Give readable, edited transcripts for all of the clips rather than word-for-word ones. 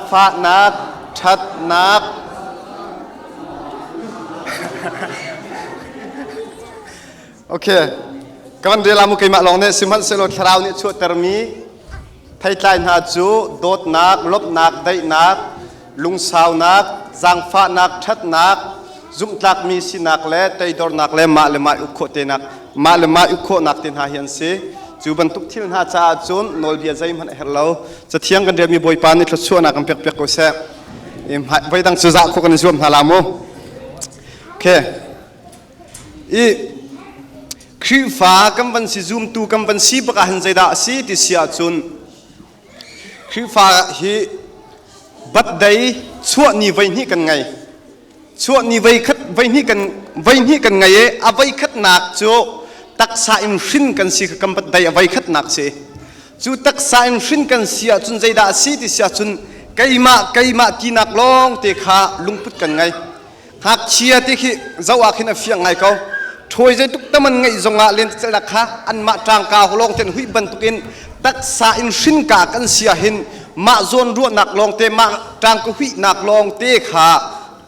Zaangfahnak, ṭhatnak, Okay. Ka van rel mu keimah lawng nih sihmanhsehlaw thlarau nih chuahtermi theitlai hna cu dawtnak, lawmhnak, daihnak, lungsaunak, zaangfahnak, ṭhatnak, zumhtlakmi sinak le teidornak le mah le mah uk khawh tenak, mah le mah uk khawhnak te hna hi an si. Cu bantuk thil hna caah cun nawlbia zeihmanh a herh lo. Cathiang kan relmi Bawipa nih thluachuahnak kan pek piak ko seh. Voi dang cu zah khawh kan i zuam hna la mu. Okay. I Khrihfa kan van si zumtu kan van si bak ah hin zeidah a si ti si ahcun Khrihfa hi birthday chuah ni voi hnih kan ngei. Chuah ni voi khat voi hnih kan voi hnih kan ngei i a voi khatnak cu taksa in hrin kan si kha kan birthday a voi khatnak si. Cu taksa in hrin kan si ahcun zeidah a si ti si ahcun keimah keimah tinak lawng te kha lungput kan ngei. Ngakchia ti khi zoh ah khin a fiang ngai ko. Ṭhawi zeitluk tam an ngeih zongah lentecelhnak kha anmah ṭangka lawng ten huih bantukin taksa in hrinka kan si ahhin mah zawn ruahnak lawngte mah ṭangka huihnak lawngte kha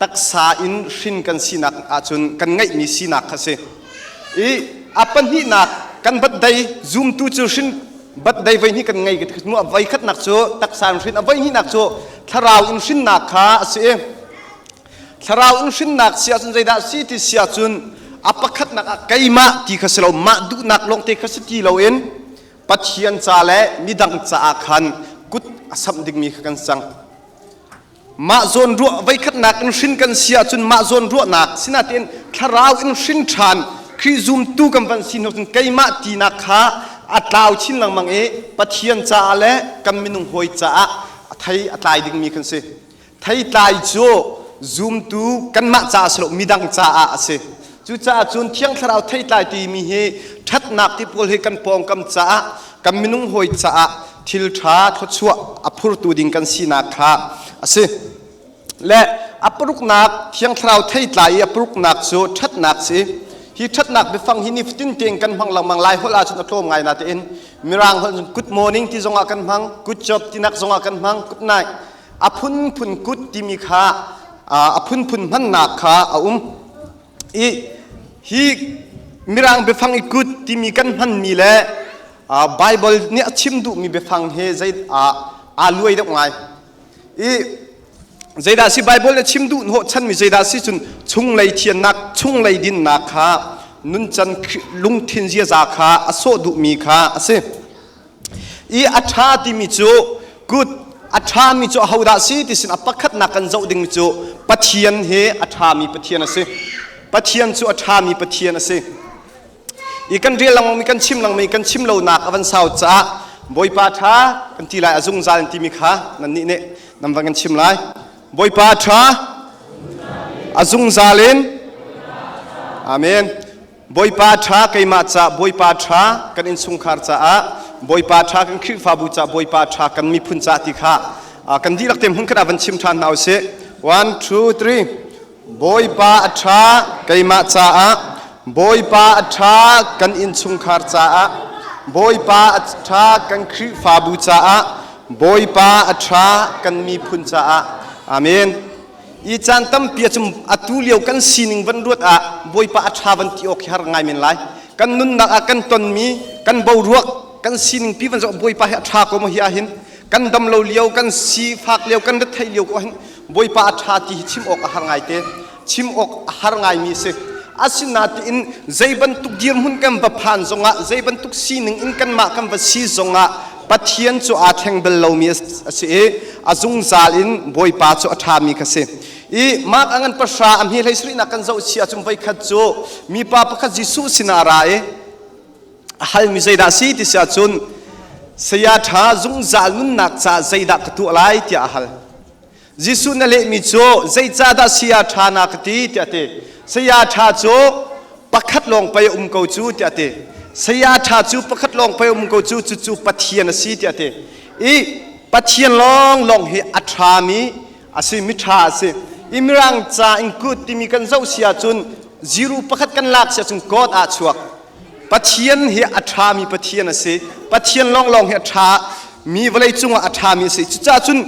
taksa in hrin kan sinak ahcun kan ngeihmi sinak kha si. I a pahnihnak kan birthday zumtu cu hrin birthday voi hnih kan ngei ka voi khatnak cu taksa in hrin a voi hnihnak cu thlarau in hrinnak kha a si i Thlarau in hrinnak si ahcun zeidah si ti si ahcun a pakhatnak ah keimah ti kha si lo mah duhnak lawngte kha si ti loin Pathian ca le midang caah khan kut a samh dingmi kha kan cang. Mah zawn ruah voikhatnak in hrin kan si ahcun mah zawn ruahnak sinain thlarau in hrin ṭhan Khrih zumtu kan van si hnu cun keimah tinak kha a tlau chin lengmang i Pathian caah le kan minung hawi caah a thei a tlai dingmi kan si. Theitlai cu zumtu kanmah caah si lo midang caah a si. Cucaah cun Thiang Thlarau theitlai timi hi ṭhatnak ti pawl hi kan pawngkam caah kan minung hawi caah thil ṭha thluachuah a phurtu ding kan sinak kha a si. Le a paruknak Thiang Thlarau theitlai i a paruknak cu ṭhatnak si. Hi ṭhatnak biafang hi nifatin tein kan hmang lengmang lai holh ahcun a tlawm ngai natein Mirang holh cun good morning ti zongah kan hmang, good job tinak zongah kan hmang, good night. A phunphun kut timi kha a phunphun hmannak kha a um i hi mirang biafang i kut timi kan hmanmi le Bible nih a chim duhmi biafang hi zei aa luai deuh ngai i zeidah si Bible nih a chim duh hnawh chanmi zeidah si cun chunglei thiannak chunglei dinnak kha nuncan lungthin ziaza kha a sawh duhmi kha a si. I a ṭha timi cu good a ṭhami cu ahodah si ti sin a pakhatnak kan zoh dingmi cu Pathian hi a ṭhami Pathian a si. Pathian cu a ṭhami Pathian a si. I kan rel lengmangmi kan chim lengmangmi kan chim lonak a van sau caah Bawipa ṭha kan ti lai a zungzal in timi kha nannih nih nan van kan chim lai. Bawipa ṭha a zungzal in Amen. Bawipa ṭha keimah ca Bawipa ṭha kan innchungkhar caah Bawipa ṭha kan Khrihfabu ca Bawipa ṭha kan miphun ca ti kha kan dihlak te hmun khat ah van chim ṭhan hna usih. One, two, three. Bawipa a ṭha keimah caah Bawipa a ṭha kan innchungkhar caah Bawipa a ṭha kan Khrihfabu caah Bawipa a ṭha kan miphun caah. Amen. I caan tampi ah cun atu lio kan sining van ruat ah Bawipa a ṭha van ti awk hi har ngai men lai. Kan nunnak ah kan tonmi, kan boruak, kan sining pi van zoh Bawipa hi a ṭha ko maw hi ahhin kan dam lo lio, kan sifak lio, kan retheih lio ko ahhin Bawipa a ṭha ti hi chim awk a har ngai te. Chim awk a har ngaimi a si. Asinain zei bantuk dirhmun kan va phan zongah, zei bantuk sining in kanmah kan va si zongah Pathian cu aa thleng bal lomi a si i a zungzal in Bawipa cu a ṭhami kha si. I Mark a ngan pahra a hme hlei sarihnak kan zoh si ahcun voikhat cu mipa pakhat Jesuh sinah a ra i a halmi zeidah a si ti si ahcun saya ṭha zungzal nunnak caah zeidah ka tuah lai tiah a hal. Jesuh na lehmi cu zeicahdah saya ṭha na ka ti tiah a ti. Saya ṭha cu pakhat lawng pei a um ko cu tiah a ti. Saya ṭha cu pakhat lawng pei a um ko cu cucu Pathian a si tiah a ti. I Pathian lawnglawng hi a ṭhami a si, miṭha a si. I Mirang ca in good timi kan zoh si ahcun zero pakhat kan lak si ahcun God ah chuak. Pathian hi a ṭhami Pathian a si. Pathian lawnglawng hi a ṭha mi vawlei cungah a ṭhami a si. Cucaah cun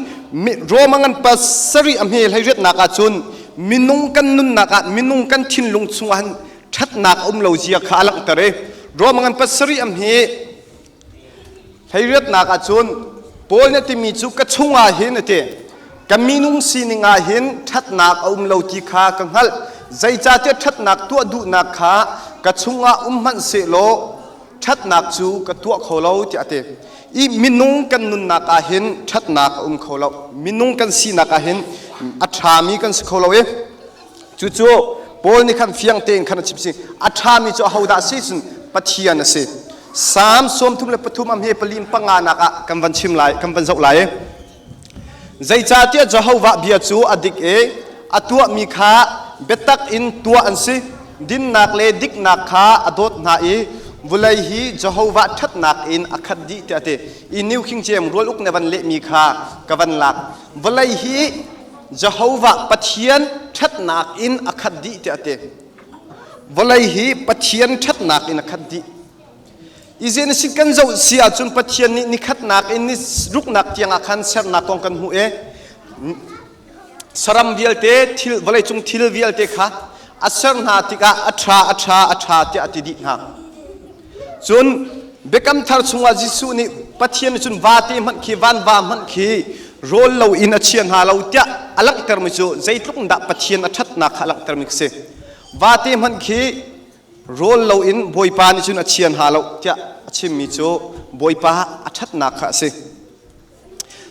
Roma ngan pasarih a hme hleiriatnak ah cun minung kan nunnak ah minung kan thinlung chungah hin ṭhatnak a um lo zia kha a langhter i Roma ngan pasarih a hme hleiriatnak ah cun Paul nih a timi cu ka chungah hin a ti ka minung sining ah hin ṭhatnak a um lo ti kha ka hngalh zeicahtiah ṭhatnak tuah duhnak kha ka chungah um hmanh sehlaw ṭhatnak cu ka tuah kho lo tiah a ti. I minung kan nunnak ah hin ṭhatnak a um kho lo. Minung kan sinak ah hin a ṭhami kan si kho lo i cucu Paul nih khan fiang tein khan a chim si. A ṭhami cu ahodah a si cun Pathian a si. Salm 33 a hme pali in panga nak ah kan van chim lai, kan van zoh lai. Zeicahtiah Jehovah bia cu a dik i a tuahmi kha biatak in tuah an si. Dinnak le diknak kha a dawt hna i vawlei hi Jehovah ṭhatnak in a khat dih tiah a ti. I New King James rual uk na van lehmi kha ka van lak. Vawlei hi Jehovah Pathian ṭhatnak in a khat dih tiah a ti. Vawlei hi Pathian ṭhatnak in a khat dih. Genesis kan zoh si ahcun Pathian nih nikhatnak in ni ruknak tiangah khan sernak kong kan hmuh i saram vialte thil vawleicung thil vialte kha a ser hna tikah a ṭha a ṭha a ṭha tiah a ti dih hna. Cun Biakam Thar chungah Jesuh nih Pathian nih cun vate hmanh khi vanva hmanh khi rawl lo in a chia hna lo tiah a langhtermi cu zeitluk in dah Pathian a ṭhatnak kha a langhtermi a si. Vate hmanh khi Rawl loin Bawipa nih cun a chia hna lo tiah a chimmi cu Bawipa a ṭhatnak kha a si.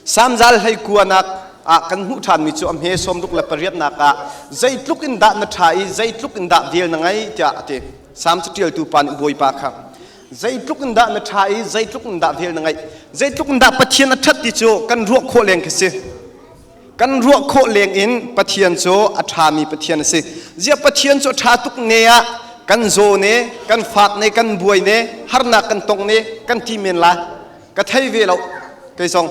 Samzal hlei kuanak ah kan hmuh ṭhanmi cu a hme sawmruk le pariatnak ah zeitluk in dah na ṭha i zeitluk in dah vel na ngei tiah a ti. Salm caṭialtu pa nih Bawipa kha zeitluk in dah na ṭha i zeitluk in dah vel na ngeih zeitluk in dah Pathian a ṭhat ti cu kan ruah khawh leng khi si. Kan ruah khawh leng in Pathian cu a ṭhami Pathian a si. Ziah Pathian cu a ṭha tuk ne ah kan zaw ne, kan fak ne, kan buai ne, harnak kan tong ne, kan ti men lai. Ka thei ve lo kei zong.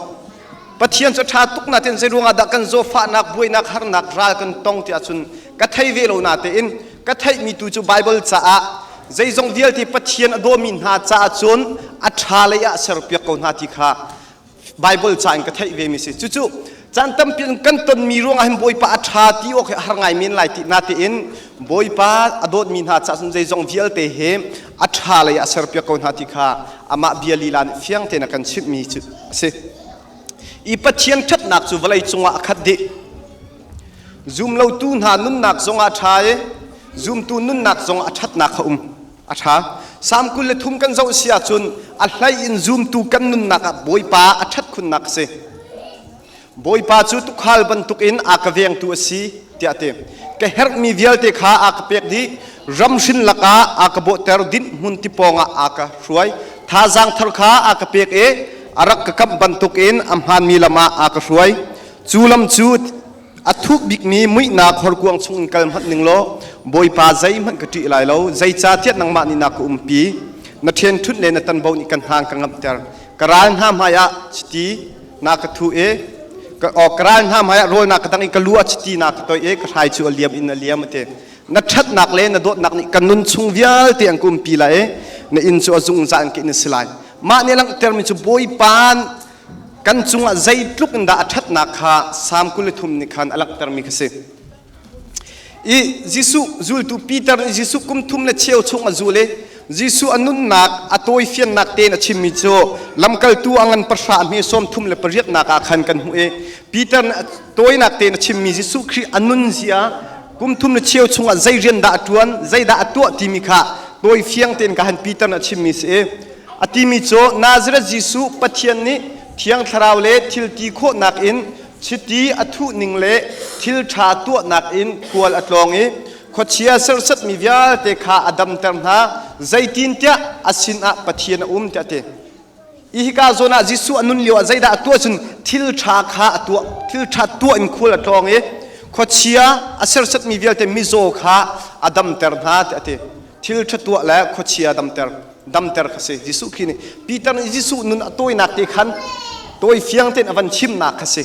Pathian cu a ṭha tuk natin zei ruangah dah kan zawfahnak, buainak, harnak, ral kan tong ti ahcun ka thei ve lo natein ka theihmi tu cu Baibal caah zeizong vialte Pathian a dawmi hna caah cun a ṭha lei ah serpiak ko hna ti kha Baibal ca in ka theih ve mi si. Cucu caan tampi in kan tonmi ruangah hin Bawipa a ṭha ti awk hi a har ngai men lai ti natein Bawipa a dawtmi hna caah cun zeizong vialte he a ṭha lei ah serpiak ko hna ti kha amah bia lila nih fiang tein a kan chimhmi cu a si. I Pathian ṭhatnak cu vawlei cungah a khat dih. Zumlotu hna nunnak zongah a ṭha i zumtu nunnak zongah a ṭhatnak kha um. A ṭha. Salm 23 kan zoh si ahcun a hlei in zumtu kan nunnak ah Bawipa a ṭhat khunnak a si. Bawipa cu tuukhal bantukin a ka vengtu a si tiah a ti. Ka herhmi vialte kha a ka pek dih. Ramhrin lakah a ka bawhter, dinh hmun ti pawngah a ka hruai. Thazaang thar kha a ka pek i a rak ka kamh bantukin a hmaanmi lam ah a ka hruai. Cu lam cu A thuk bikmi muihnak horkuang chung in kal hmanh ning law Bawipa zeihmanh ka ṭih lai lo zeicahtiah nangmah nih na ka umpi na ṭhianṭhunh le na tanbo nih kan hang ka ngamhter ka ral hna hmaiah chiti na ka thuh i ka, ka ral hna hmaiah rawl na ka dang i ka lu ah chiti na ka toih i ka hrai cu a liam in a liam a ti na ṭhatnak le na dawtnak nih ka nun chung vialte an ka umpi lai i na inn cu a zungzal in ka inn a si lai mah nih langhtermi cu Bawipa kan cungah zeitluk in dah a ṭhatnak kha Salm 23 nih khan a langhtermi kha si. I Jesuh zultu Peter nih Jesuh kum thum le cheu chung a zul i Jesuh a nunnak a tawifiannak tein a chimmi cu lamkaltu a ngan pahra a hme sawm thum le pariatnak ah khan kan hmuh i Peter nih a tawinak tein a chimmi Jesuh Khrih a nunzia kum thum le cheu chungah zei rian dah a ṭuan zeidah a tuah timi kha tawifiang tein ka han Peter nih a chimmi si i A timi cu Nazareth Jesuh Pathian nih Thiang Thlarau le thil ti khawhnak in chiti a thuhning le thil ṭha tuahnak in khual a tlawng i khuachia serhsatmi vialte kha a damter hna zeitintiah a sinah Pathian a um tiah a ti. I hika zawn ah Jesuh a nun lio ah zeidah a tuah cun thil ṭha kha a tuah thil ṭha tuah in khual a tlawng i khuachia a serhsatmi vialte mizaw kha a damter hna tiah a ti. Thil ṭha tuah le khuachia damter damter kha si Jesuh Khrih nih Peter nih Jesuh nun a tawinak te khan tawi fiang tein a van chimnak kha si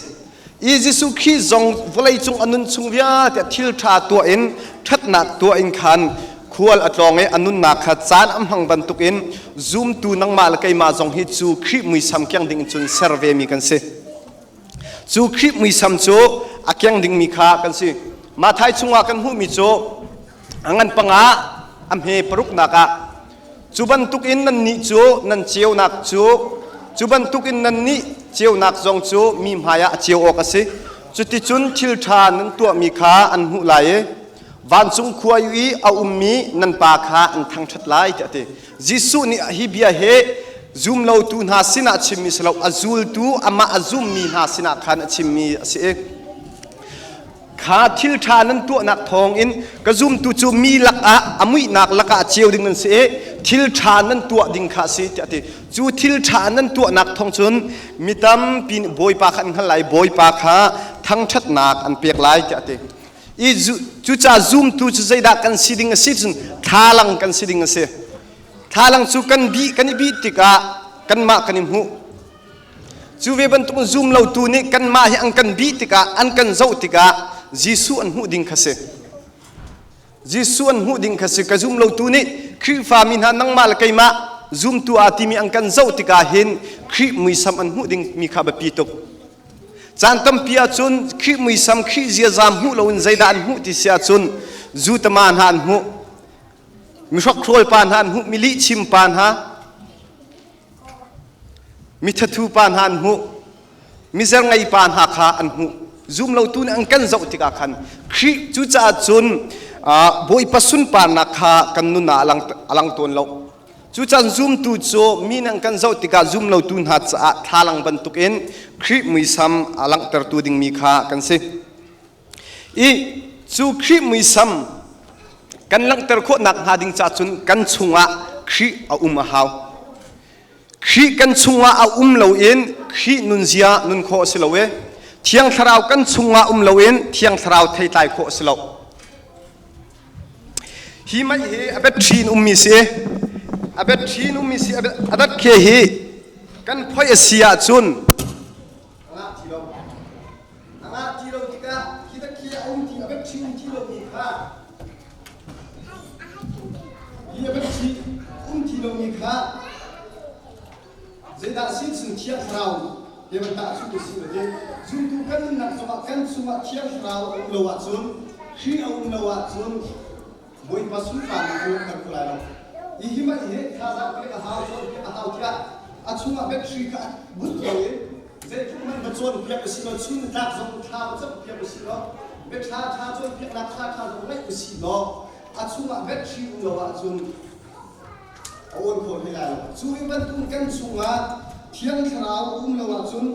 i Jesuh Khrih zong vawlei cung a nun chung vialte thil ṭha tuah in ṭhatnak tuah in khan khual a tlawng i a nunnak kha caan a hmang bantukin zumtu nangmah le keimah zong hi cu Khrih muisam keng ding in cun ser ve mi kan si. Cu Khrih muisam cu a keng dingmi kha kan si. Mathai chungah kan hmuhmi cu a ngan panga a hme paruknak ah cu bantukin nannih cu nan ceunak cu cu bantukin nannih ceunak zong cu mi hmaiah a ceu awk a si. Cuticun thil ṭha nan tuahmi kha an hmuh lai i vancung khua i a ummi nan Pa kha an thangṭhat lai tiah a ti. Jesuh nih hi bia hi zumlotu hna sinah chimmi si lo, a zultu amah a zummi hna sinah khan a chimmi a si i kha thil ṭha nan tuahnak thawngin ka zumtu cu mi lakah a muihnak lakah ceu ding nan si i thil ṭha nan tuah ding kha a si tiah a ti. Cu thil ṭha nan tuahnak thawng cun mi tampi nih Bawipa kha an hngalh lai, Bawipa kha thangṭhatnak an pek lai tiah a ti. I cucaah zumtu cu zeidah kan si ding a si cun thlalang kan si ding a si. Thlalang cu kan bih kan i bih tikah kanmah kan i hmuh. Cu ve bantuk zum lotu nih kanmah hi an kan bih tikah an kan zoh tikah Jesuh an hmuh ding kha si. Jesuh an hmuh ding kha si. Ka zum lotu nih Khrihfa mi hna nangmah le keimah zumtu aa timi an kan zoh tikah hin Khrih muisam an hmuh ding mi kha biapi tuk. Caan tampi ahcun Khrih muisam, Khrih ziaza hmuh loin zeidah an hmuh ti si ahcun zutama hna an hmuh, mihrokhrawl pa hna an hmuh, mi lihchim pa hna, mithathu pa hna an hmuh, mizer ngei pa hna kha an hmuh. Zum lotu nih an kan zoh tikah khan Khrih cucaah cun Bawipa sunparnak kha kan nun ah a lang tawn lo. Cucan zumtu cu mi nan kan zoh tikah zum lotu hna caah thlalang bantukin Khrih muisam a langhtertu dingmi kha kan si. I cu Khrih muisam kan langhter khawhnak hnga ding ca cun kan chungah Khrih a um a hau. Khrih kan chungah a um loin Khrih nunzia nun khawh a si lo i Thiang Thlarau kan chungah um loin Thiang Thlarau theitlai khawh a si lo. Hi mei hi a battery in ummi si. A battery in ummi si. A dat khe hi kan phoih a si ahcun a ngah ti lo. A ngah ti lo tikah hi dat khi a um ti a battery um ti lomi kha hi a battery um ti lomi kha Zeidah sin chung Thiang Thlarau he van tahchunh u sih ti. Zumtu kan nunnak zongah kan chungah Thiang Thlarau a um lo ahcun, Khrih a um lo ahcun Bawipa sunparnak a langhter kho lai lo. Hi hi mah hi thazaang pek a hau, cawnpiak a hau tiah a chungah battery kha a but lo i zeitluk hmanh va cawnpiak u sih law chun tlak zong thla va campiak u sih law bia ṭha ṭha cawnpiaknak ṭha ṭha zong ngaih u sih law a chungah battery um lo ahcun a awn kho hlei lai lo. Cu i bantuk kan chungah Thiang Thlarau a um lo ahcun,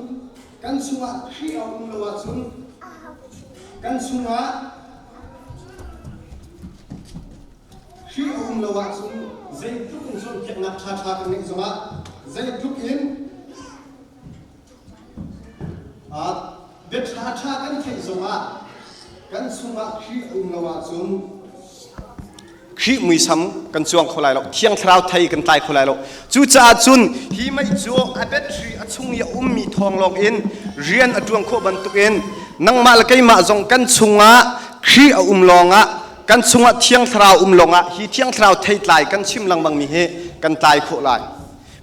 kan chungah Khrih a um lo ahcun, kan chungah Khrih a um lo ahcun zeitluk in cawnpiaknak ṭhaṭha kan ngeih zongah zeitluk in Bia ṭhaṭha kan theih zongah kan chungah Khrih a um lo ahcun Khrih muisam kan cuang kho lai lo. Thiang Thlarau thei kan tlai kho lai lo. Cucaah cun hi mei cu a battery a chung i a ummi thawng lawng in rian a ṭuan khawh bantukin nangmah le keimah zong kan chungah Khrih a um lawngah kan chungah Thiang Thlarau um lawngah hi Thiang Thlarau theitlai kan chim lengmangmi hi kan tlai khawh lai.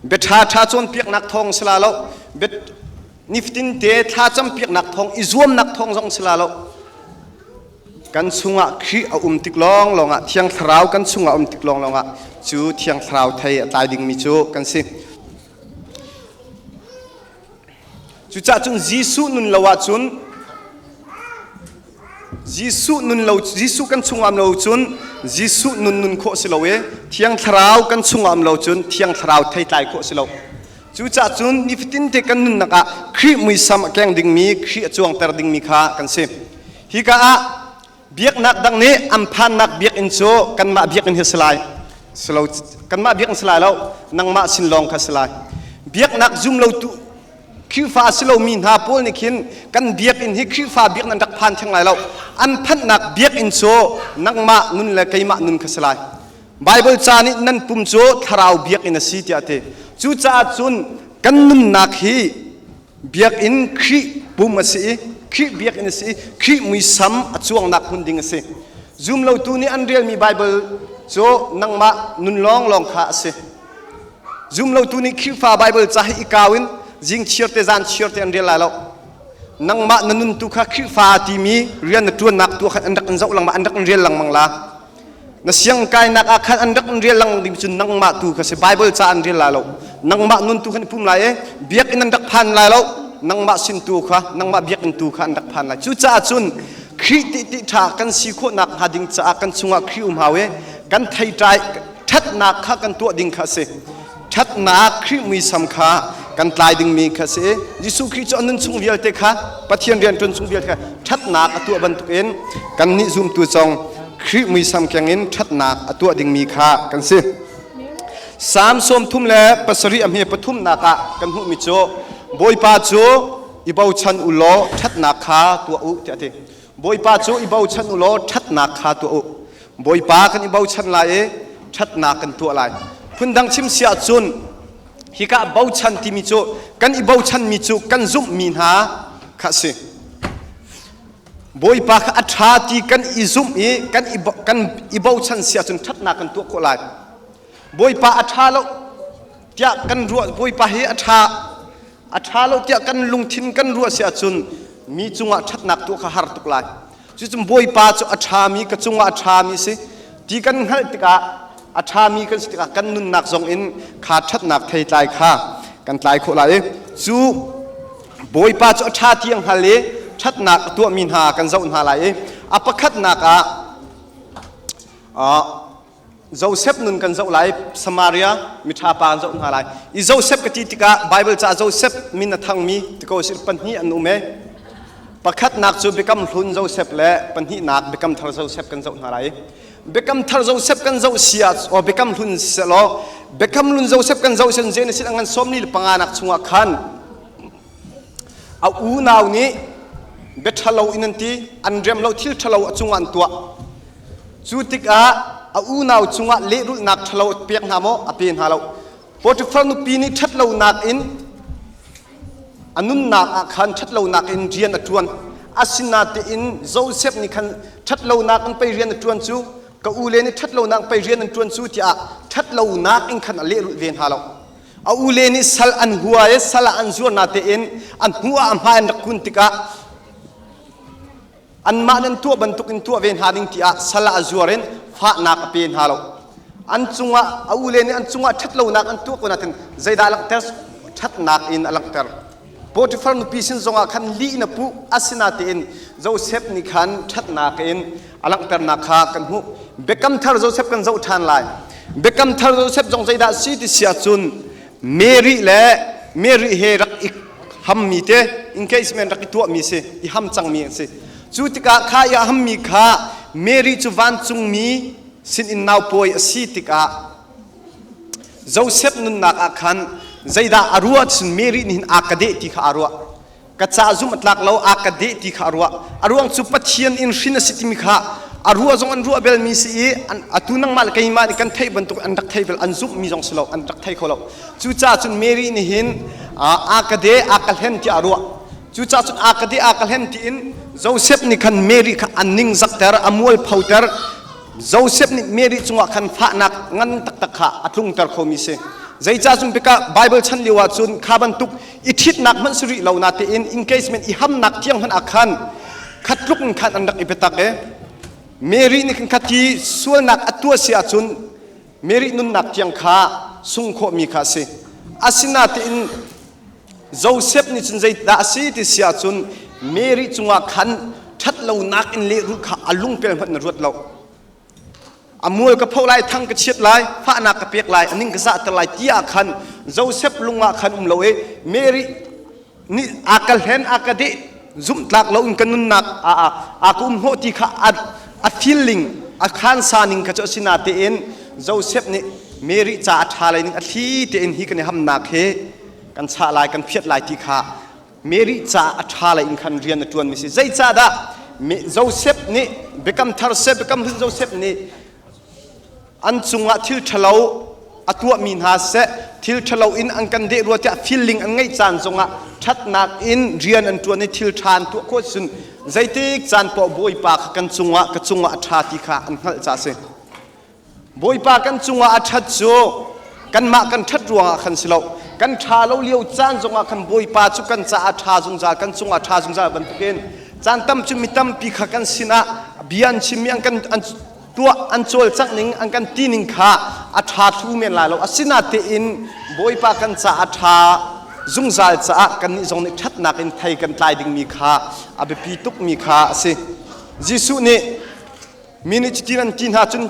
Bia ṭhaṭha cawnpiaknak thawng si la lo, bia nifatin te thlacam piaknak thawng, i zuamnak thawng zong si la lo. Kan chungah Khrih a um tik lawnglawng ah, Thiang Thlarau kan chungah um tik lawnglawng ah cu Thiang Thlarau thei a tlai dingmi cu kan si. Cucaah cun Jesuh nun lo ahcun Jesuh nun lo Jesuh kan chungah um lo cun Jesuh nun nun khawh si lo i Thiang Thlarau kan chungah um lo cun Thiang Thlarau theitlai khawh si lo. Cucaah cun nifatin te kan nunnak ah Khrih muisam a keng dingmi, Khrih a cuangter dingmi kha kan si. Hika ah biaknak dang nih an phannak biakinn cu kanmah biakinn hi si lai. Si lo, kanmah biakinn si lai lo, nangmah sin lawng kha si lai. Biaknak zum lo tu Khrihfa a si lomi hna pawl nih khin kan biakinn hi Khrihfa biakinn an rak phan theng lai lo. An phanhnak biakinn cu nangmah nun le keimah nun kha si lai. Baibal ca nih nan pum cu thlarau biakinn a si tiah a ti. Cucaah cun kan nunnak hi biakinn Khrih pum a si i Khrih biakinn a si i Khrih muisam a cuangnak hmun ding a si. Zumlotu nih an relmi Baibal cu nangmah nun lawnglawng kha a si. Zumlotu nih Khrihfa Baibal ca hi i kau in zing chiar te zan chiar te an rel lai lo. Nangmah na nun tu kha Khrihfa timi rian na ṭuannak tu khan an rak in zoh lengmang, an rak in rel lengmang la. Na siangkainak ah khan an rak in rel lengmang ding cu nangmah tu kha si. Bible ca an rel lai lo. Nangmah nun tu khan i pum lai i biakinn an rak phan lai lo. Nangmah sin tu kha, nangmah biakinn tu kha an rak phan lai. Cucaah cun Khrih ti ṭha kan si khawhnak hnga ding caah kan chungah Khrih um hau i kan theitlai ṭhatnak kha kan tuah ding kha a si. Ṭhatnak Khrih muisam kha kan tlai dingmi kha a si. Jesuh Khrih cu a nun chung vialte kha Pathian rian ṭuan chung vialte kha ṭhatnak a tuah bantukin kannih zumtu zong Khrih muisam keng in ṭhatnak a tuah dingmi kha kan si. Salm 37 a hme pathumnak ah kan hmuhmi cu Bawipa cu i bochan u law ṭhatnak kha tuah u tiah a ti. Bawipa cu i bochan u law ṭhatnak kha tuah u. Bawipa kan i bochan lai i ṭhatnak kan tuah lai. Phundang chim si ahcun hika bochan timi cu kan i bochanmi cu kan zumhmi hna kha a si. Bawipa kha a ṭha ti kan i zumh i kan i bochan si ahcun ṭhatnak kan tuah khawh lai. Bawipa a ṭha lo tiah kan ruah Bawipa hi a ṭha a ṭha lo tiah kan lungthin kan ruah si ahcun mi cungah ṭhatnak tuah kha har tuk lai. Cucun Bawipa cu a ṭhami ka cungah a ṭhami si ti kan hngalh tikah a ṭhami kan si tikah kan nunnak zong in kha ṭhatnak theitlai kha kan tlai khawh lai i cu Bawipa cu a ṭha ti a hngal i ṭhatnak a tuahmi hna kan zoh hna lai i a pakhatnak ah Joseph nun kan zoh lai Samaria miṭha pa kan zoh hna lai i Joseph ka ti tikah Bible caah Joseph min a thangmi tiko sir pahnih an um e pakhatnak cu Biakam Hlun Joseph le pahnihnak Biakam Thar Joseph kan zoh hna lai Biakam Thar Joseph kan zoh si ah o Biakam Hlun selaw Biakam Hlun Joseph kan zoh sin Genesis ngan 45 nak chungah khan a unau nih bia ṭhalo in an ti an rem lo thil ṭhalo a cungah an tuah Cu tikah a unau cungah lehrulhnak ṭhalo a pek hna maw? A pe hna lo. Potifar nupi nih ṭhatlonak in a nunnak ah khan ṭhatlonak in rian a ṭuan. Asinain Josef nih khan ṭhatlonak in pei rian a ṭuan cu ka ule nih ṭhatlonak pei rian an ṭuan cu tiah ṭhatlonak in khan a lehrulh ve hna lo. A ule nih sal an hua i sal ah an zuar natein an hnu ah a hmai an rak kun tikah Anmah nan tuah bantukin tuah ve hna ding tiah sal ah a zuar in fahnak a pe hna lo. An cungah a ule nih an cungah ṭhatlonak an tuah ko nain zeidah a langhter? Ṭhatnak in a langhter. Potifar nupi sin zongah khan lih in a puh asinatein Josef nih khan ṭhatnak in a langhternak kha kan hmuh. Biakam thar Josef kan zoh ṭhan lai. Biakam thar Josef zong zeidah si ti si ahcun Mary le Mary he rak i hammi te engagement rak i tuahmi si i ham cangmi an si cu tikah kha i a hammi kha Mary cu vancungmi sinin naupawi a si tikah Joseph nunnak ah khan zeidah a ruah cun Mary nih hin aa ka deh ti kha aa ruah ka ca zum a tlak lo a ka deh ti kha a ruah a ruang cu Pathian in hrin a si timi kha a ruah zong an ruah belmi si i atu nangmah le keimah nih kan theih bantuk an rak thei bel an zumhmi zong si lo an rak thei kho lo cucaah cun Mary nih hin a ka deh a ka hlen tiah a ruah cucaah cun a ka deh a ka hlen tiin Joseph nih khan Mary kha a ning zakter a mual photer Joseph nih Mary cungah khan fahnak ngan taktak kha a tlungter khomi si zeicah cun bika Bible chan lio ah cun kha bantuk i ṭhitnak hmanh si rih lo natein engagement i hamnak tiang hmanh ah khan khat tluk in khan an rak i biatak e Mary nih khan khati sualnak a tuah si ahcun Mary nunnak tiang kha sung khawhmi kha a si asinatein Joseph nih cun zeidah a si ti si ahcun Mary cungah khan ṭhatlonak in lehrulh kha a lungpel hmanh na ruat lo A mual ka phoh lai, thang ka chiat lai, fahnak ka pek lai, a ning ka zahter lai ti ah khan Joseph lung ah khan um lo i Mary nih a ka hlen, a ka deh, zumhtlak lo in ka nunnak a a ka um hnawh ti kha a feeling, a khansa ning kha cu a si natein Joseph nih Mary ca a ṭha lei ning a thli tein hi kan i hamnak hi kan chah lai, kan phiat lai ti kha Mary caah a ṭha lei in khan rian a ṭuanmi si. Zeicahdah Joseph nih Biakam Thar seh Biakam Hlun Joseph nih an cungah thil ṭhalo a tuahmi hna seh thil ṭhalo in an kan deh rua tiah feeling an ngeih caan zongah ṭhatnak in rian an ṭuan i thil ṭha an tuah khawh cun zeitik caan poah Bawipa kha kan cungah ka cungah a ṭha ti kha an hngalh caah a si. Bawipa kan cungah a ṭhat cu kanmah kan ṭhat ruangah khan si lo. Kan ṭha lo lio caan zongah khan Bawipa cu kan caah ṭha zungzal, kan cungah ṭha zungzal bantukin caan tam cu mi tampi kha kan sinah bia an chimmi an kan an tuah an cawlcangh ning an kan ti ning kha a ṭha thlu men lai lo. Asinatein Bawipa kan caah ṭha zungzal caah kannih zong nih ṭhatnak in thei kan tlai dingmi kha a biapi tukmi kha a si. Jesuh nih mi nih cutin an ti hna cun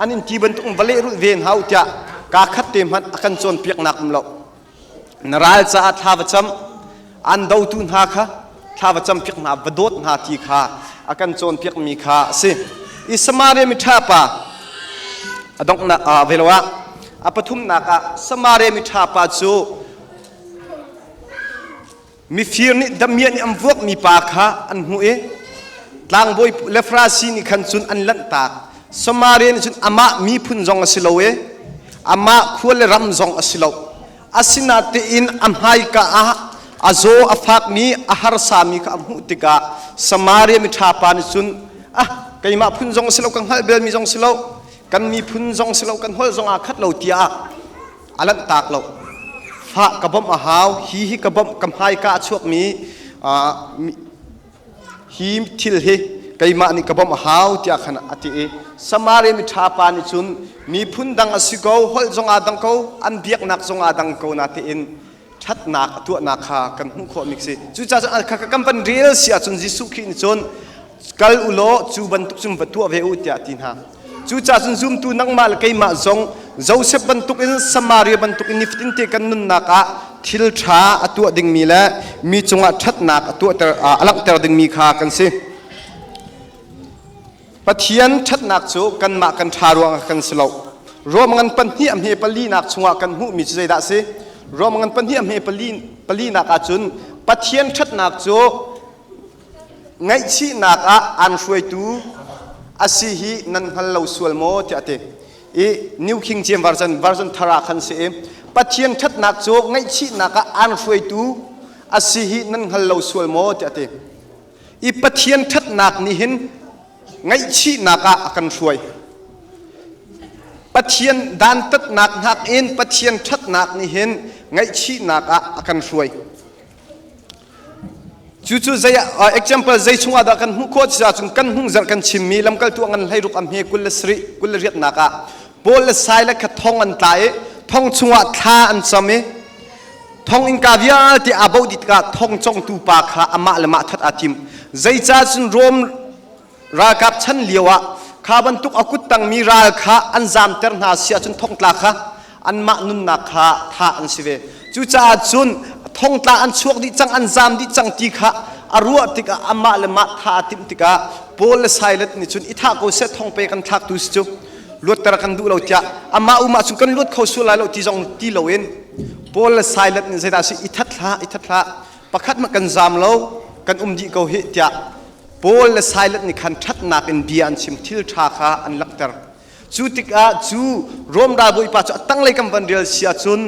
an in ti bantuk in va lehrulh ve hna u tiah kaa khat te hmanh a kan cawnpiaknak um lo. Na ral caah thla va cam, an dotu hna kha thla va campiak hna, va dawt hna ti kha a kan cawnpiakmi kha a si. I Samaria miṭha pa a donghnak ah velo ah a pathumnak ah Samaria miṭha pa cu Mifir nih damiah nih an vuakmi pa kha an hmuh i tlangbawi le Farasi nih khan cun an lanhtak. Samaria nih cun amah miphun zong a si lo i amah khua le ram zong a si lo. Asinatein a hmaika ah a zaw a fakmi a harsami kha a hmuh tikah Samaria miṭha pa nih cun ah keimah phun zong a si lo ka hngalh belmi zong si lo kan miphun zong si lo kan holh zong aa khat lo tiah a lanhtak lo. Fah ka bawmh a hau, hi hi ka bawmh, ka hmaika a chuakmi hi thil hi keimah nih ka bawmh a hau tiah khan a ti i Samaria miṭha pa nih cun miphun dang a si ko, holh zong aa dang ko, an biaknak zong aa dang ko natein ṭhatnak a tuahnak kha kan hmuh khawhmi si. Cucaah cun kha kan van rel si ahcun Jesuh Khrih nih cun kal u law cu bantuk cun va tuah ve u tiah a ti hna. Cucaah cun zumtu nangmah le keimah zong Joseph bantukin Samaria bantukin nifatin te kan nunnak ah thil ṭha a tuah dingmi le mi cungah ṭhatnak a tuahter a langhter dingmi kha kan si. Pathian ṭhatnak cu kanmah kan ṭha ruangah kan si lo. Rom ngan pahnih a hme palinak chungah kan hmuhmi cu zeidah a si? Rom ngan pahnih a hme pali palinak ahcun Pathian ṭhatnak cu ngaihchihnak ah aan hruaitu a si hi nan hngal lo sual maw tiah a ti. I New King James Version version thar ah khan si i Pathian ṭhatnak cu ngaihchihnak ah aan hruaitu a si hi nan hngal lo sual maw tiah a ti. I Pathian ṭhatnak nih hin ngaihchihnak ah a kan hruai. Pathian dantatnak nakin Pathian ṭhatnak nih hin ngaihchihnak ah a kan hruai. Cucu zei example zei chungah dah kan hmuh khawh cun kan hnung zarh kan chimmi lamkaltu ngan 16 a hme 20 28 nak ah Paul le Silas kha thong an tla i thong chungah thla an cam i thong innka vialte aa boh dih tikah thong congtu pa kha amah le mah that aa tim. Zeicah cun Rom ralkap chan lio ah kha bantuk a kut tangmi ral kha an zamter hna si ahcun thongtla kha anmah nunnak kha thah an si ve. Cucaah cun thongtla an chuak dih cang an zam dih cang ti kha a ruah tikah amah le mah thah a timh tikah Paul le Silas nih cun i thah ko seh thong pe kan thlaktu si cu luatter kan duh lo tiah amah umah cun kan luat kho sual lai lo ti zong ti loin Paul le Silas nih zeidah si i that hlah i that hlah pakhat mah kan zam lo kan um dih ko hih tiah Paul le Silas nih khan ṭhatnak in bia an chim thil ṭha kha an langhter. Cu tikah cu Rom ralbawipa cu a tanglei kan van rel si ahcun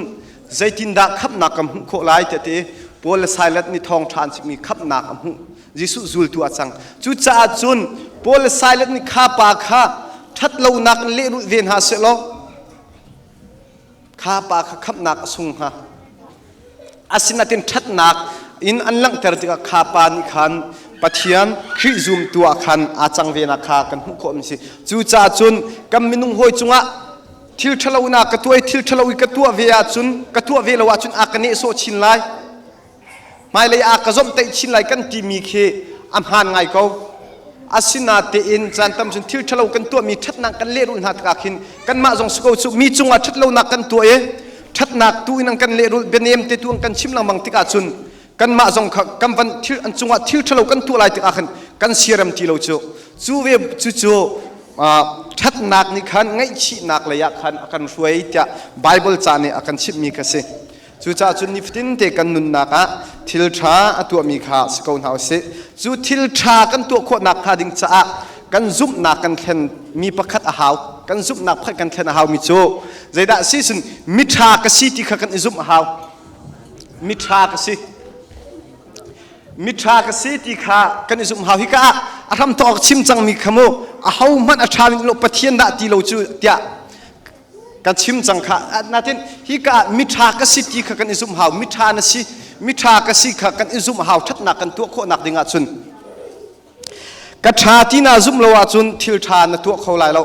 zeitindah khamhnak kan hmuh khawh lai tiah ti Paul le Silas nih thawngṭha an chimmi khamhnak a hmuh. Jesuh zultu a cang. Cucaah cun Paul le Silas nih kha pa kha ṭhatlonak in lehrulh ve hna sehlaw kha pa kha khamhnak a sung hnga. Asinain ṭhatnak in an langhter tikah kha pa nih khan Pathian Khrih zumtu ah khan aa cang ve nak kha kan hmuh khawhmi si. Cucaah cun kan minung hawi cungah thil ṭhalo na ka tuah i thil ṭhalo i ka tuah ve ahcun ka tuah ve lo ahcun a ka nehsawh chin lai. Hmailei ah ka zomhtaih chin lai kan timi khi a hmaan ngai ko. Asinatein caan tam cun thil ṭhalo kan tuahmi ṭhatnak kan lehrulh hna tikah khin kanmah zong si ko cu mi cungah ṭhatlonak kan tuah i ṭhatnak tu in an kan lehrulh bianem te tu an kan chim lengmang tikah cun kanmah zong kha kan van thil an cungah thil ṭhalo kan tuah lai tikah khan kan siarem ti lo cu cu ve cucu ṭhatnak nih khan ngaihchihnak lei ah khan a kan hruai tiah Bible ca nih a kan chimhmi kha si. Cucaah cun nifatin te kan nunnak ah thil ṭha a tuahmi kha si ko hna usih. Cu thil ṭha kan tuah khawhnak hnga ding caah kan zumhnak kan thlen mi pakhat a hau. Kan zumhnak pakhat kan thlen a haumi cu zeidah si cun miṭha ka si ti kha kan i zumh a hau. Miṭha ka si. Miṭha ka si ti kha kan i zumh hau. Hika ah a hramthawk chim cangmi kha mu aho hmanh a ṭha lo Pathian dah ti lo cu tiah. Ka chim cang kha. Natin hi ka miṭha ka si ti kha kan i zumh hau. Miṭha na si, miṭha ka si kha kan i zumh hau. Ṭhatnak kan tuah khawhnak ding ahcun ka ṭha ti na zumh lo ahcun thil ṭha na tuah kho lai lo.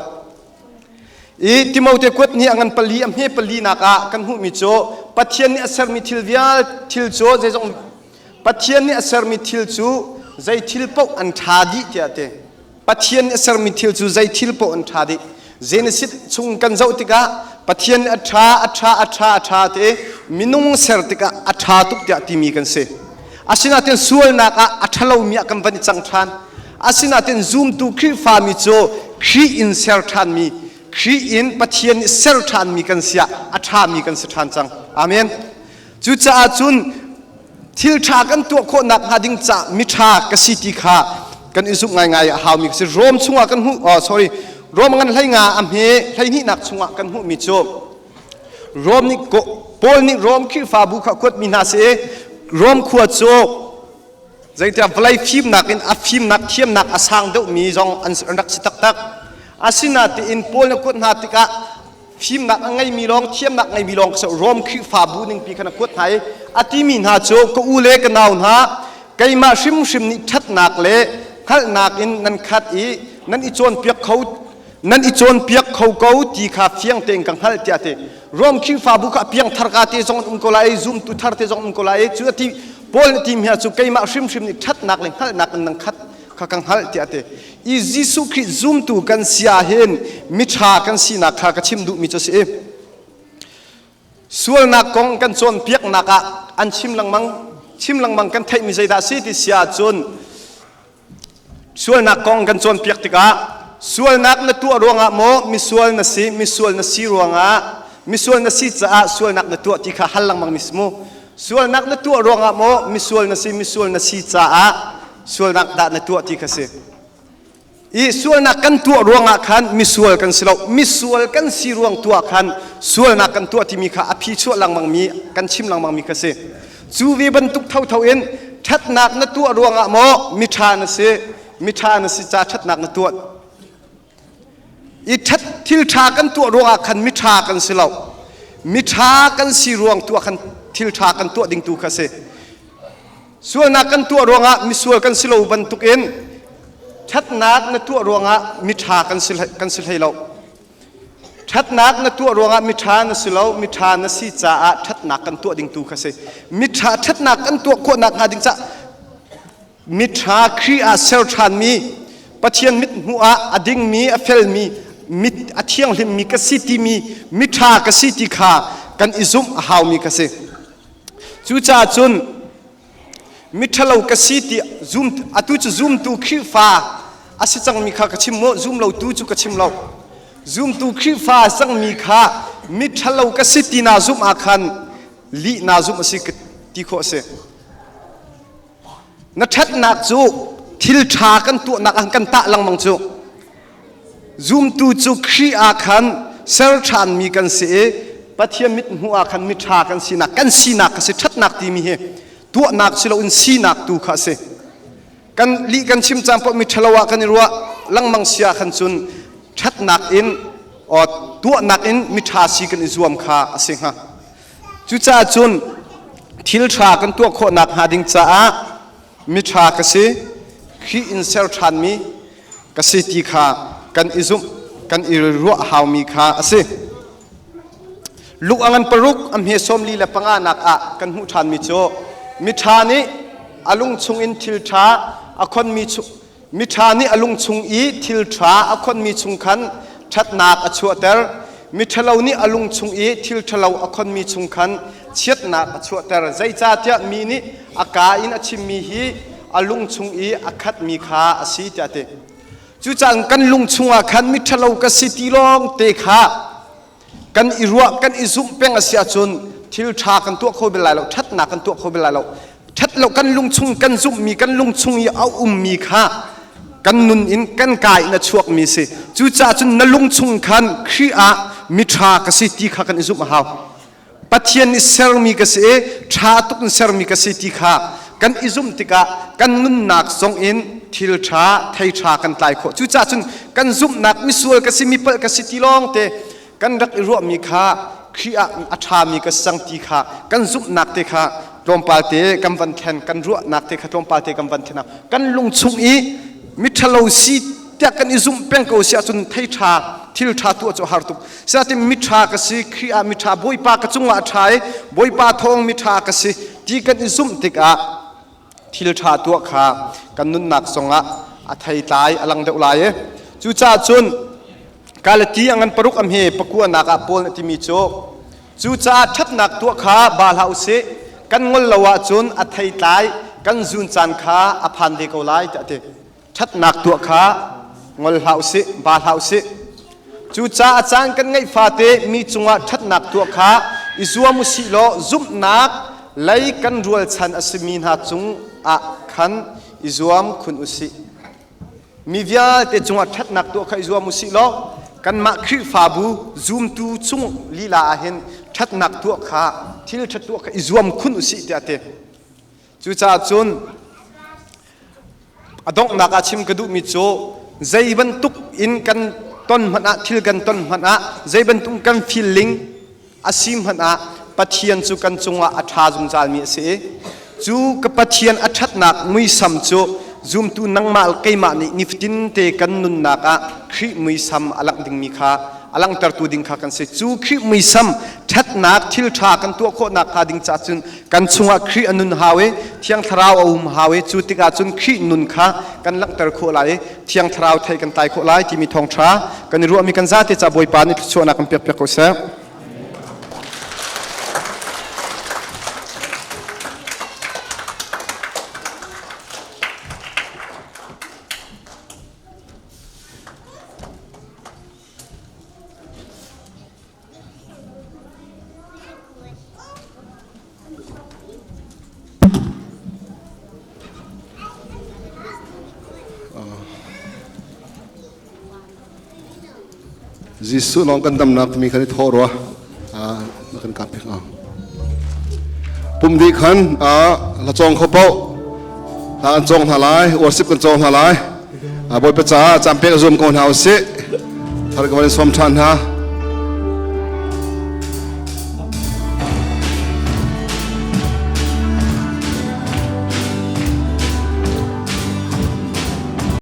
I Timote kuat nih a ngan pali a hme pali nak ah kan hmuhmi cu Pathian nih a sermi thil vial thil cu zeizong Pathian nih a sermi thil cu zei thil paoh an ṭha dih tiah a ti. Pathian nih a sermi thil cu zei thil paoh an ṭha dih. Genesis chung kan zoh tikah Pathian nih a ṭha, a ṭha, a ṭha, a ṭha ti minung ser tikah a ṭha tuk tiah timi kan si. Asinain sualnak ah a ṭhalomi ah kan van i cang ṭhan. Asinain zumtu Khrihfami cu Khrih in ser ṭhanmi, Khrih in Pathian nih ser ṭhanmi kan si ah a ṭhami kan si ṭhan cang. Amen. Cucaah cun thil ṭha kan tuah khawh nakhnga ding ca miṭha ka si ti kha kan i zumh ngaingai a haumi ka si. Rom chungah kan hmuh, oh, sorry, Rom ngan hlei nga a hme 12nak chungah kan hmuhmi cu Rom nih Paul nih Rom Khrihfabu kha kuatmi hna si i Rom khua cu zeitiah vawlei fimnak in a fimnak thiamnak a sang deuhmi zong an rak si taktak. Asinain Paul nih kuat hna tikah fimnak a ngeimi lawng thiamnak ngeimi lawng ka Rom Khrihfabu ningpi khan a kuat hna i a timi hna cu ka u le ka nau hna keimah hrimhrim nih ṭhatnak le hngalhnak in nan khat i nan i cawnpiak kho nan i cawnpiak kho ko ti kha fiang tein ka hngalh tiah ti Rom Khrihfabu kha piangthar ka te zong an um ko lai i zumtu thar te zong an um ko lai i cu a ti Paul nih ti mi cu keimah hrimhrim nih ṭhatnak le hngalhnak in nan khat kha ka hngalh tiah a ti i Jesuh Khrih zumtu kan si ahhin miṭha kan sinak kha ka chim duhmi cu a si i sualnak kong kan cawnpiaknak ah an chim lengmang chim lengmang kan theihmi zeidah a si ti si ahcun sualnak kong kan cawnpiak tikah sualnak na tuah ruangah maw misual na si misual na si ruangah misual na si caah sualnak na tuah ti kha hal lengmang mi si mu sualnak na tuah ruangah maw misual na si misual na si caah sualnak dah na tuah ti kha si i sualnak kan tuah ruangah khan misual kan si lo misual kan si ruang tuah khan sualnak kan tuah timi kha a phi chuah lengmang mi kan chim lengmang mi kha si cu ve bantuk thotho in ṭhatnak na tuah ruangah maw miṭha na si miṭha na si ca ṭhatnak na tuah I ṭhat thil ṭha kan tuah ruangah khan miṭha kan si lo. Miṭha kan si ruang tu ah khan thil ṭha kan tuah ding tu kha si. Sualnak kan tuah ruangah misual kan si lo bantukin ṭhatnak na tuah ruangah miṭha kan si kan si hlei lo. Ṭhatnak na tuah ruangah miṭha na si lo, miṭha na si caah ṭhatnak kan tuah ding tu kha si. Miṭha ṭhatnak kan tuah khawhnak hnga ding caah Miṭha Khrih ah ser ṭhanmi, Pathian mithmuh ah a dingmi, a felmi, mit a thianghlimmi ka si timi miṭha ka si ti kha kan i zumh a haumi ka si. Cucaah cun miṭhalo ka si ti zum atu cu zumtu Khrihfa a si cangmi kha ka chim mu zum lotu cu ka chim lo. Zumtu Khrihfa cangmi kha miṭhalo ka si ti naa zumh ah khan lih naa zumh a si ti khawh a si. Na ṭhatnak cu thil ṭha kan tuahnak ah kan tah lengmang cu. Zumtu cu Khrih ah khan ser ṭhanmi kan si i Pathian mithmuh ah khan miṭha kan sinak kan sinak kha si ṭhatnak timi hi tuahnak si loin sinak tu kha a si. Kan lih kan chim caan paoh miṭhalo ah kan i ruah lengmang si ah khan cun ṭhatnak in tuahnak in miṭha si kan i zuam kha a si hnga. Cucaah cun thil ṭha kan tuah khawh nakhnga ding caah miṭha ka si, Khrih in ser ṭhanmi ka si ti kha kan i zumh, kan i ruah haumi kha a si. Luke a ngan paruk a hme 45 nak ah kan hmuh ṭhanmi cu miṭha nih a lung chungin thil ṭha a khonmi Miṭha nih a lung chung i thil ṭha a khonmi chung khan ṭhatnak a chuahter. Miṭhalo nih a lung chung i thil ṭhalo a khonmi chung khan chiatnak a chuahter. Zeicahtiah mi nih a kaa in a chimmi hi a lung chung i a khatmi kha a si tiah a ti. Cucaah kan lung chungah khan miṭhalo ka si ti lawng te kha kan i ruah kan i zumh peng a si ahcun thil ṭha kan tuah kho bel lai lo ṭhatnak kan tuah kho bel lai lo ṭhat lo kan lungchung kan zumhmi kan lungchung i a ummi kha kan nun in kan ka in a chuakmi si cucaah cun na lungchung khan Khrih ah miṭha ka si ti kha kan i zumh a hau Pathian nih sermi ka si i ṭha tuk in sermi ka si ti kha kan i zumh tikah kan nunnak zong in thil ṭha thei ṭha kan tlai khawh cucaah cun kan zumhnak misual ka si mi palh ka si ti lawng te. Kan rak i ruahmi kha Khrih ah a ṭhami ka si cang ti kha kan zumhnak te kha tlawmpal te kan van thlen, kan ruahnak te kha tlawmpal te kan van thlen. Kan lung chung i miṭhalo si tiah kan i zumh peng ko si ahcun thei ṭha thil ṭha tuah cu a har tuk. Sinain miṭha ka si, Khrih ah miṭha, Bawipa ka cungah a ṭha i Bawipa thawng miṭha ka si ti kan i zumh tikah thil ṭha tuah kha kan nunnak zongah a theitlai a lang deuh lai i cucaah cun Galati a ngan paruk am hi pakuanak ah Paul nih timi cu cucaah ṭhatnak tuah kha ba hlah usih, kan ngol lo ahcun a theitlai kan zun caan kha a phan ve ko lai tiah a ti. Ṭhatnak tuah kha ngol hlah usih, ba hlah usih. Cucaah a caan kan ngeih fate mi cungah ṭhatnak tuah kha i zuam usih law zumhnak lei kan rualchan a simi hna cung ah khan i zuam khun usih. Mi vialte cungah ṭhatnak tuah kha i zuam usih law kanmah Khrihfabu zumtu chung lila ah hin ṭhatnak tuah kha thil ṭha tuah kha i zuam khun usih tiah a ti. Cucaah cun a donghnak ah chim ka duhmi cu zei bantuk in kan ton hmanh ah, thil kan ton hmanh ah, zei bantuk kan feeling a si hmanh ah Pathian cu kan cungah a ṭha zungzalmi a si i cu ka Pathian a ṭhatnak muisam cu zumtu nangmah keimah nih nifatin te kan nunnak ah Khrih muisam a langh dingmi kha a langhtertu ding kha kan si. Cu Khrih muisam ṭhatnak thil ṭha kan tuah khawhnak hnga ding caah cun kan chungah Khrih a nun hau i Thiang Thlarau a um hau i cu tikah cun Khrih nun kha kan langhter khawh lai i Thiang Thlarau thei kan tlai khawh lai timi thawngṭha kan i ruahmi kan zate ca Bawipa nih thluachuahnak kan pekpiak ko seh. Jesuh lawng kan damnak timi khan i thawh rua na kan kap pek pum dih khan la cawng kho paoh hla an cawng hna lai, worship kan cawng hna lai. Bawipa caah caan pek a zuam ko hna usih. Thar ka van in sawm ṭhan hna.